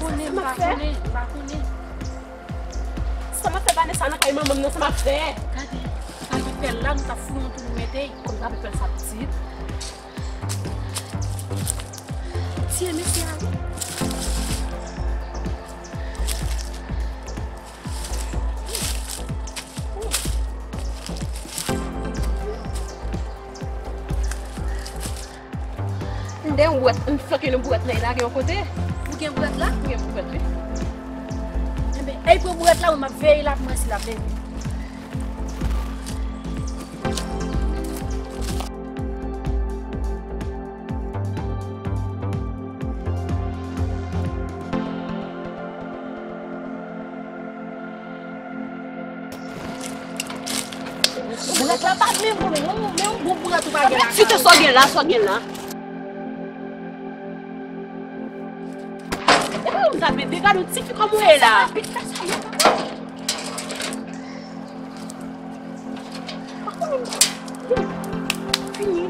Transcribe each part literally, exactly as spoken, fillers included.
Konnen, m pa konnen, m pa konnen. Sa m ap fè Vanessa nan kay manman m nan, sa m ap fè? Gade, gade pèl la, nou t ap foule yon tou nou mete. Kòm gade pèl sa pitit. Tiye mesye a wi. M de yon bwèt, m flanke yon bwèt la, e lage yon kote. Ou gen bwèt la? M gen bwèt, wi. Enben, e pran bwèt la, mwen m ap veye la pou m wè si l ap leve. Bourèt la pa menm pou mwen, men yon gwo bourèt ou pa gen la. Si te sa w gen la, sa w gen la. E pa yon zam, men gade yon ti fi kòm ou ye la. Fini.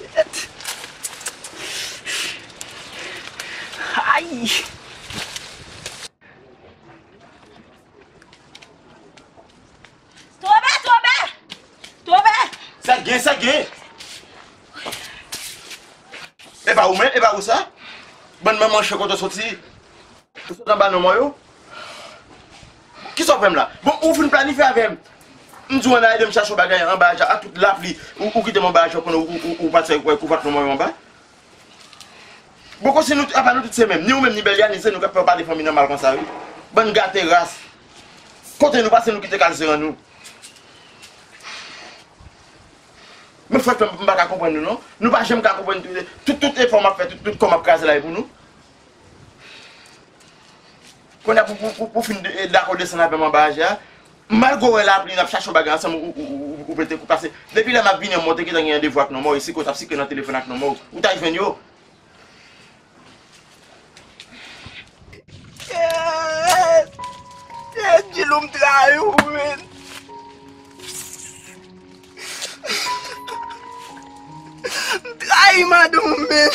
Shit. Ay! Twonbe, twonbe! Twonbe! Sa gen, sa gen! E pa ou menm, e pa ou sa? Bann manman chen kote w soti? Ou sot anba non mò yo? Kisa w fè m la? Bon, ou fin planifye avè m. M di w ann al ede m chache yon bagay anba ajan, ak tout lapli, ou, ou kite m anba ajan konnen ou, ou, ou, ou pati fè kwè kou vat non mò yo anba. Bon, konsi nou, apa nou tout se menm, ni ou menm, ni Bèlyanize, nou k ap fè w pale fanmi nan mal konsa, wi. Bann gate ras. Kote nou pase, nou kite kalseran nou. Men frè, m pa ka konprann nou, non. Nou pa janm ka konprann tout, tout, tout efò m ap fè, tout, tout kò m ap kraze la, e pou nou. Kounye a pou, pou, pou, pou fin de- dakò desann avè m anba ajan, malgre w wè lapli, n ap chache yon bagay ansanm, ou, ou, ou, ou, ou pete kou pase. Depi lè m ap vini an, mwen te gentan gen randevou ak non mò, e si ke w t ap sikre nan telefòn ak non mò, ou t al jwenn yo. Kèt! Kèt, Djilou, m trayi w, men. M trayi madanm ou, men.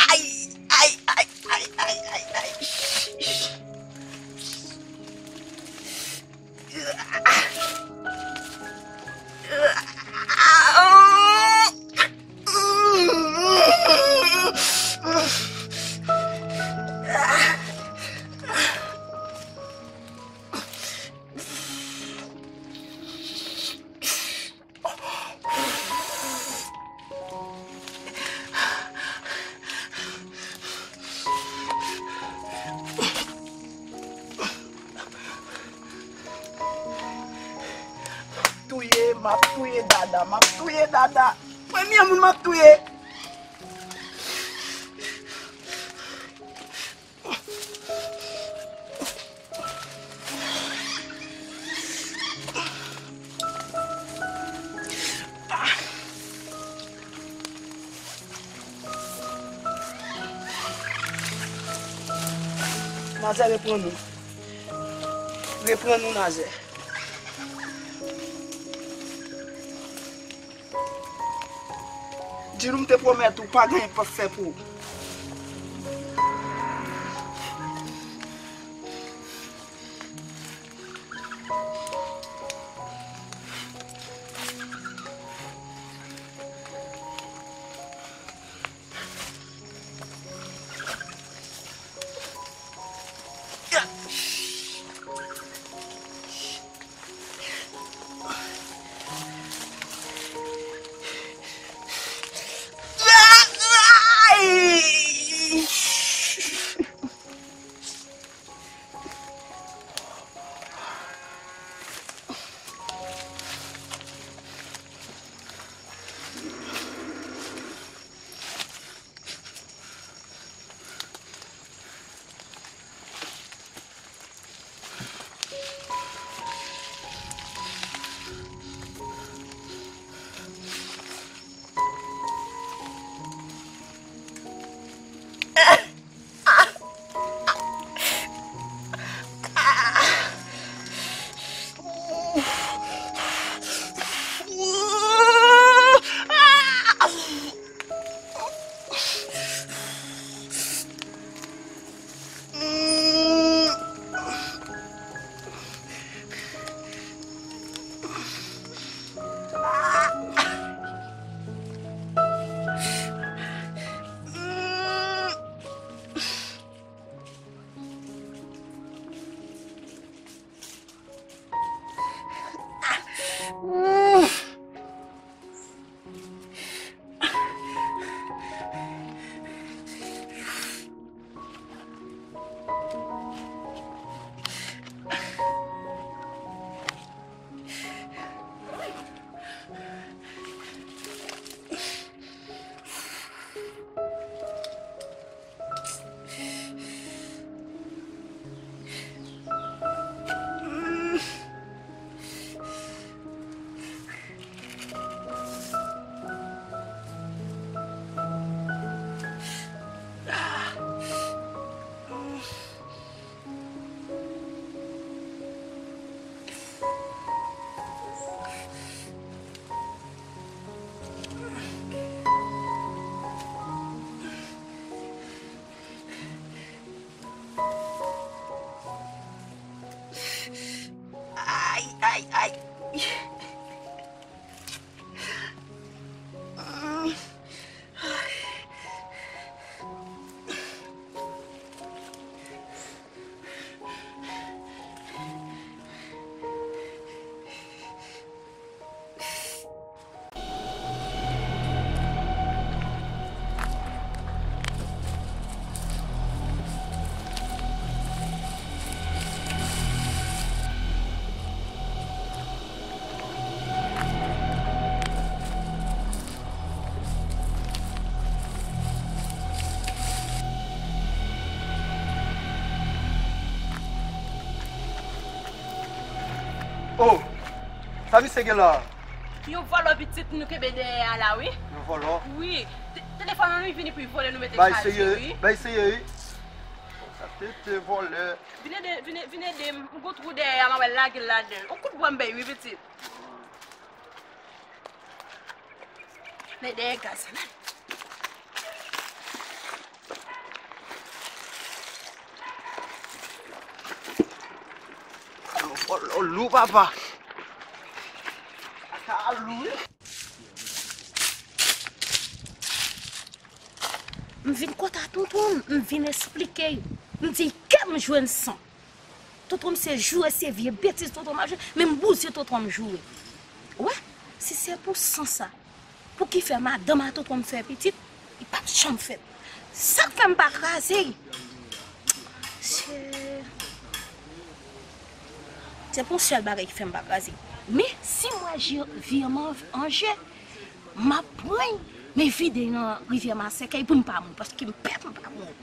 Ay, ay, ay, ay, ay, ay, ay. Touye, m ap touye Dada, m ap touye Dada. Premye moun m ap touye. Nazè, reprann ou. Reprann ou, Nazè. Djilou, m te pwomèt ou, pa gen anyen m p ap fè pou ou. Oh, sa misye gen la? Yon vòlò pitit nou kenbe dèyè a la, wi. Yon vòlò? Wi. Te- Telefòn nou vini pou vòlè nou mete Bay kache, serye, wi. Bay serye, wi. Sa tete vòlè. Vin ede, vin, vin ede m. M gon twou dèyè a, m ap lage l ladan l. On kout bwa m bay, wi, pitit. Men dèyè gaz la. Oh, oh, oh, lou, papa. Sa lou, wi. M vin kòt a tonton m, m vin esplike l. M di, kè m jwenn san. Tonton m se joure, se vye betiz tonton m ap jwe, men m bouzye tonton m joure. Ou wè, si se pou san sa, pou ki fè madanm a tonton m fè pitit, li p ap janm fèt. Sa k fè m pa kraze l, se, se pou yon sèl bagay ki fè m pa kraze l. Men, si m wè je, vi an m an je, m ap pran l, men vide l nan rivyè Masèkèy pou m pa mouri, paske m pè pou m pa mouri.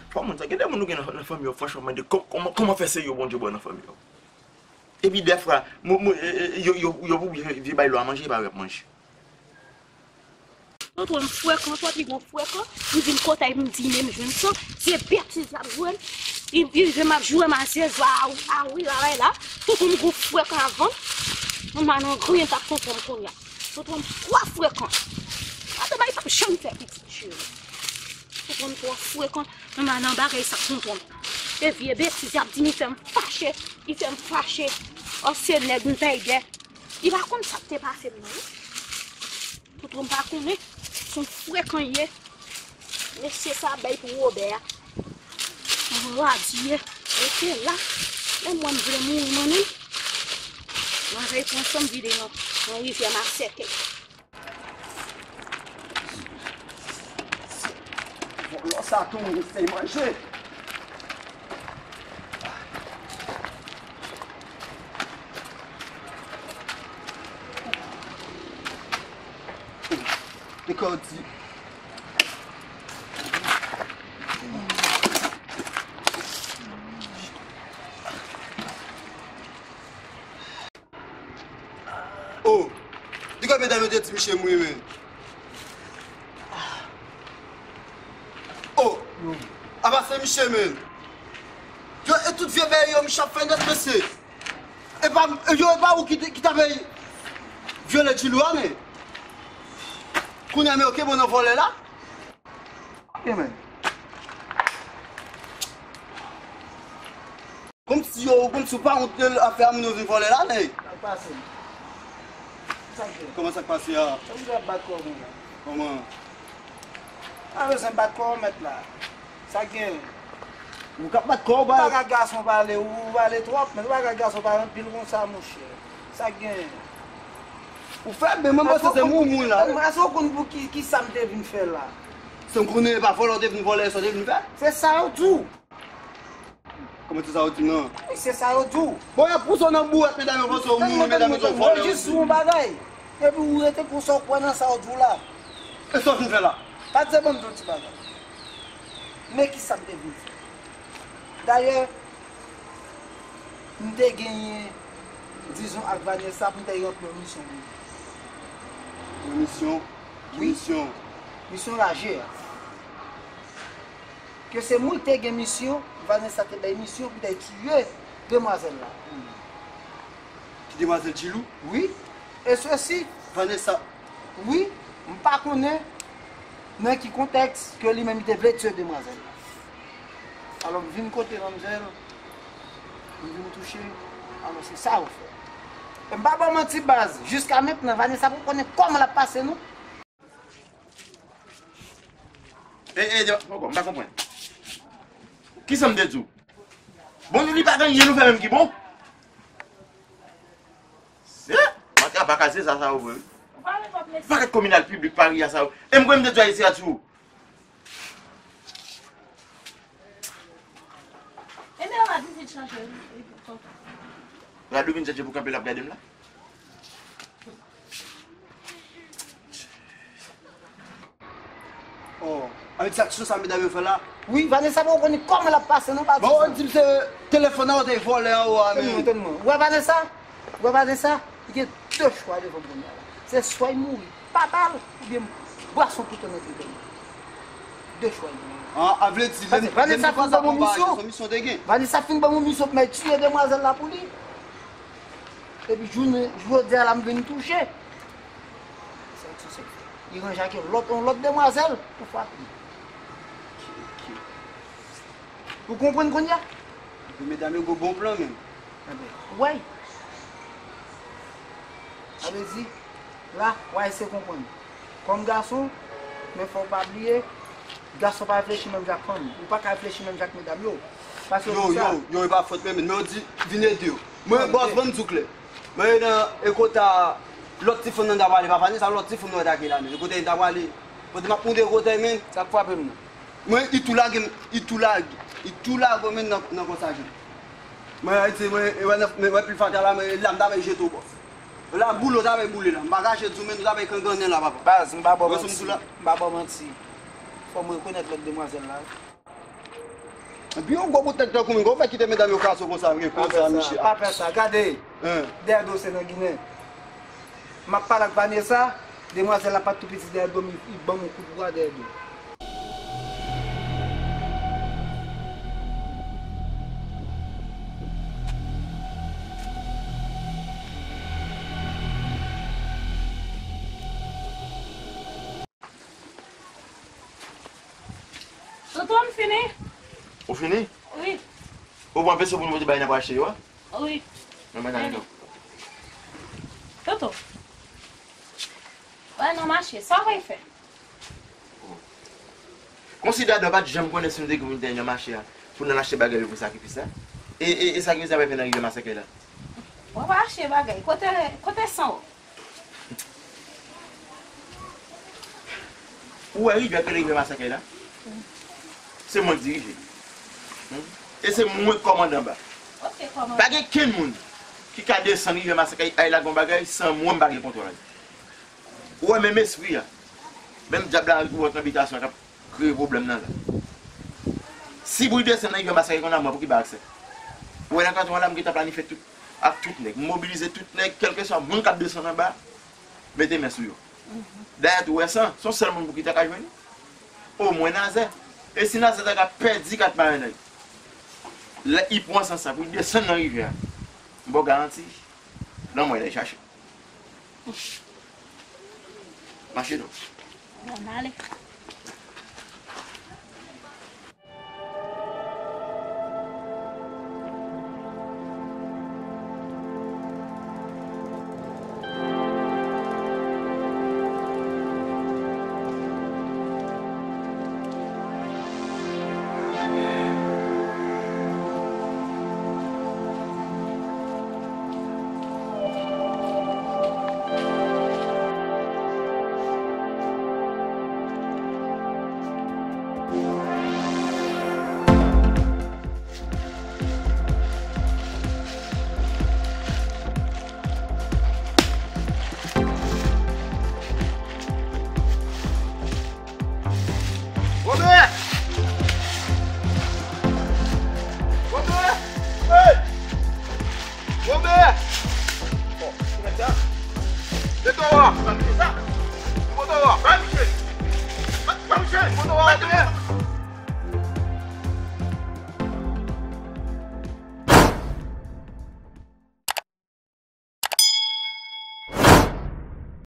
Fò moun sa, gen de moun nou gen nan, nan fanmi yo, franchman, mande kò-, kòman, kòman fè se yo Bondye ba nan fanmi yo. Epi dèfwa, moun, moun, e, e, yo, yo, yo pou vye, vye bay lwa manje, e pa yo ap manje. Tonton m frekan twòp, li gon frekan. Li vin kòt a m di, men m jwenn san. Se betiz l ap jwenn. Li, li rive m ap joure m a zèzwa, a, a wi, bagay la. Tonton m gon frekan avan. Mwen pa nan griyen t ap tonton m kounye a. Tonton m twò frekan. Ate bay p ap janm fè pitit cheri. Tonton m twò frekan. Mwen pa nan bagay sa tonton m. E vye betiz y ap di m, li fè m fache. Li fè m fache. Ò, se nèg m pèyde. Li pa konn sa k te pase m nan, non. Tonton m pa konnen. Se yon frekan ye. Mesye sa bay pou Wobè a. Radye. Rete la. Menm mwen m vle mouri mwen menm. Mwen vle pran san m vide nan, nan rivyè Masèkèy. Vòlò sa tou, m eseye manje. Dekò di. Oh, di kòbyen dam yo te di misye mouri menm. Oh, apa se misye menm. Yo, e tout vye bèy yo, misye ap fè nèt, mesye. E pa, e yo, e pa ou ki te, ki t ap vyole Djilou a, men. Kounye a, men, oke, bon, nan vòlè la. Ok, men. Kòmsi yo, kòmsi w pa wont de afè a moun yo vin vòlè la, nèg. Sa k pase? Sa k gen? Kòman sa k pase a? Sa k ap bat kò w konsa? Kòman? Pa bezwen bat kò w, mèt la. Sa k gen? Ou k ap bat kò w, ba. Ou pa ka gason pale, ou pale twòp, men ou pa ka gason pale anpil konsa, monchè. Sa k gen? Ou fè, men mwen panse se moun, moun la. Èske w konn pou ki, ki sa m te vin fè la? Se m konnen e pa vòlè w te vin vòlè, sa w te vin fè? Se sa yo di w. Kòman se sa yo di m nan? Wi, se sa yo di w. Bon, y ap pouse w nan bouwèt, medam yo panse w moun, medam yo di w vòlè. Mwen jis di w yon bagay. Epi ou rete konsa, w kwè nan sa yo di w la. E sa w vin fè la? Pa di se ban m di w ti bagay. Men ki sa m te vin fè. Dayè, m te genyen dizon ak Vanessa pou m te ranpli yon misyon pou li. Yon misyon? Wi. Misyon? Misyon raje a. Ke se mwen ki te gen misyon, Vanessa te bay misyon pou te tiye demwazèl la. Ki demwazèl Djilou? Wi. E sesi, Vanessa. Wi, m pa konnen nan ki kontèks ke li menm li te vle tiye demwazèl la. Alò, m vin kote manmzèl, m vin touche, alò, se sa yo fè. E m pa ba w manti, baz, jiska mentnan, Vanessa poko konnen kòman l ap pase, non. E, e, de, poko, m pa konprann. Kisa m te di w? Bon, nou li pa gen anyen nou fè menm ki bon. Se, matra pa kase sa, sa yo vre, wi. Pakèt kominal piblik Pari a sa yo. E m kwè m te di w Ayiti a tou. Rado vin chèche pou kanpe l ap gade m la. Oh, avèk sa aksyon sa medam yo fè la? Wi, Vanessa poko konnen kòman l ap pase nan pati sa. Bon, ou di m se telefòn nan ou te vòlè anwo a, men. Tann mwen, tann mwen. Ou wè Vanessa? Ou wè Vanessa? Li gen de chwa devan l kounye a la. Se swa l mouri papa l, oubyen m brase yon kouto nan tete l. De chwa l gen. Ah, a vle di, lè m, lè m te konsa konpa, se yon misyon te gen. Vanessa fin ban m yon misyon pou m al tiye demwazèl la pou li. Epi jounen jodi a la m vin touche. Li ranje ak yon lòt, yon lòt demwazèl pou frape li. Ou konprann kounye a? Epi medam yo gon bon plan menm. Enben, ou wè. Sa vle di, la, w a eseye konprann. Kòm gason, men fò w pa bliye, gason pa reflechi menm jan ak fanm. Ou pa ka reflechi menm jan ak medam yo. Paske yo, pou sa, yo, yo, e pa fòt mwen menm, men yo di, vin ede yo. Mwen, bòs, ban m di w klè. Mwen nan ekota lòt ti fanm nan ta pale, pa Vanessa, lòt ti fanm nan ta pale la, men ekota ta pale. Kote m ap moute ekota, men. Sa k frape m nan? Mwen, li tou lage m, li tou lage, li tou lage w menm nan, nan konsa, jan. Mwen, Ayiti, mwen, mwen, mwen, mwen pil fatra la, mwen, la, m ta bay jete w, bòs. La, boule w ta bay boule la. M pa kache di w, men nou ta bay kangannen la, papa. Baz, m pa ba w manti. M pa ba w manti. Fò m rekonèt lòt demwazèl la. Epi yon gwo bout nèg tankou mwen, kòman w fè kite medam yo kraze w konsa, vre, konsa, miche? Pa fè sa, pa fè sa, gade. Dèyè do se nan Ginen. M ap pale ak Vanessa, demwazèl la pa t tou piti dèyè do m, li ban m yon kout bwa dèyè do. Toto, m fini. Ou fini? Wi. Ou pran peso pou nou pote bagay n ap achte yo a? Wi. Nan men nan nou. Toto. Wè nan mache, sa w pral fè? Kòmsi Dada pa t janm konnen si nou te gen pou nou te nan mache a, pou n al achte bagay yo pou sakrifis la? E, e, e sakrifis la pral fè nan rivyè Masakay la? W ap achte bagay. Kote, kote san w? Ou wè rivyè k rele rivyè Masakay la? Se mwen k dirije. Hmm? E se mwen k kòmande anba. Ok, kòmande. Pa gen kenn moun ki ka desann rivyè Masakay, al lage yon bagay san mwen m pa gen kontwòl. Ou wè menm espri a, menm dyab la ki wòt nan bitasyon an k ap kreye pwoblèm nan la. Si pou l desann nan rivyè Masakay konn a mwen pou ki ba aksè. Ou wè nan kanton an la, m gentan planifye tout, ak tout nèg. M mobilize tout nèg, kèlkeswa moun k ap desann anba, mete men sou yo. Dayè tou, ou wè san, se yon sèl moun pou ki ta ka jwenn li. Omwen Nazè. E si Nazè ta ka pèdi kat marenay, lè li pran san sa pou l desann nan rivyè a, m ba w garanti, lanmò l al chache. Mache non. Bon, n ale. Wobè! Wobè! Hey! Wobè! Bon, ki nèg sa? Mete w a! Sa ki sa? Mete w a! Ba misye! Ba misye! Mete w a!